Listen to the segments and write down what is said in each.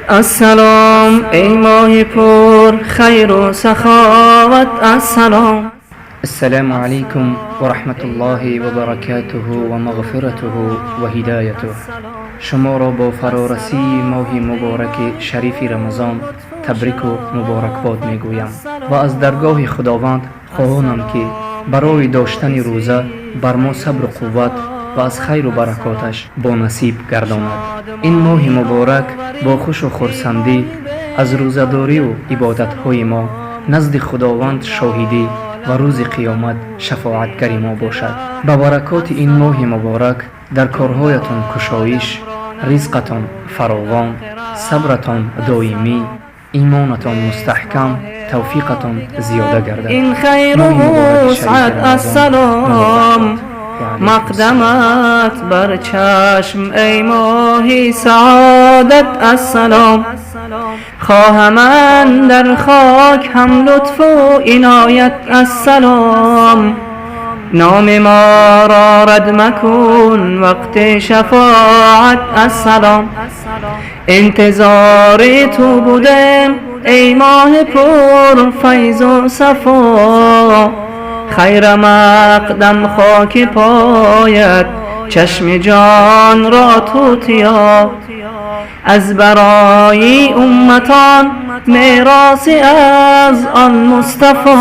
Ассалом, эй моҳи пур хайру саховат, ассалом. السلام عليكم ورحمة الله وبركاته ومغفرته وهدايته. Шуморо бо фарорасии моҳи мубораки шарифи Рамазон табрику муборакбод мегӯям ва аз даргоҳи Худованд хоҳонам, ки барои доштани рӯза бар мо сабру қувват ва аз хайру баракоташ бонасиб гардонад. Ин моҳи муборак бо хушу хурсандӣ аз рӯзадорию ибодатҳои мо назди Худованд шоҳидӣ ва рӯзи қиёмат шафоатгари мо бошад. Ба баракоти ин моҳи муборак дар корҳоятон кушоиш, ризқатон фаровон, сабратон доимӣ, имонатон мустаҳкам, тавфиқатон зиёда гардад. Ин хайру Моҳи мубораки шарифи вусъат Рамазон ассалом. муборак бод. Ва алайкум ассалом. Мақдамат бар чашм, эй моҳи саодат, ассалом. Хоҳам дар хок ҳам лутфу иноят, ассалом. Номи моро рад макун вақти шафоат, ассалом. Интизори ту будем, эй моҳи пур файзу сафо. Хайр мақдам хоки поят, чашми ҷон ро тутиё. Аз барои умматон мероси аз он Мустафо.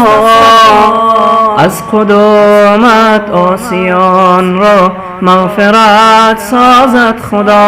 Аз қудумат осиёнро мағфират созад Худо.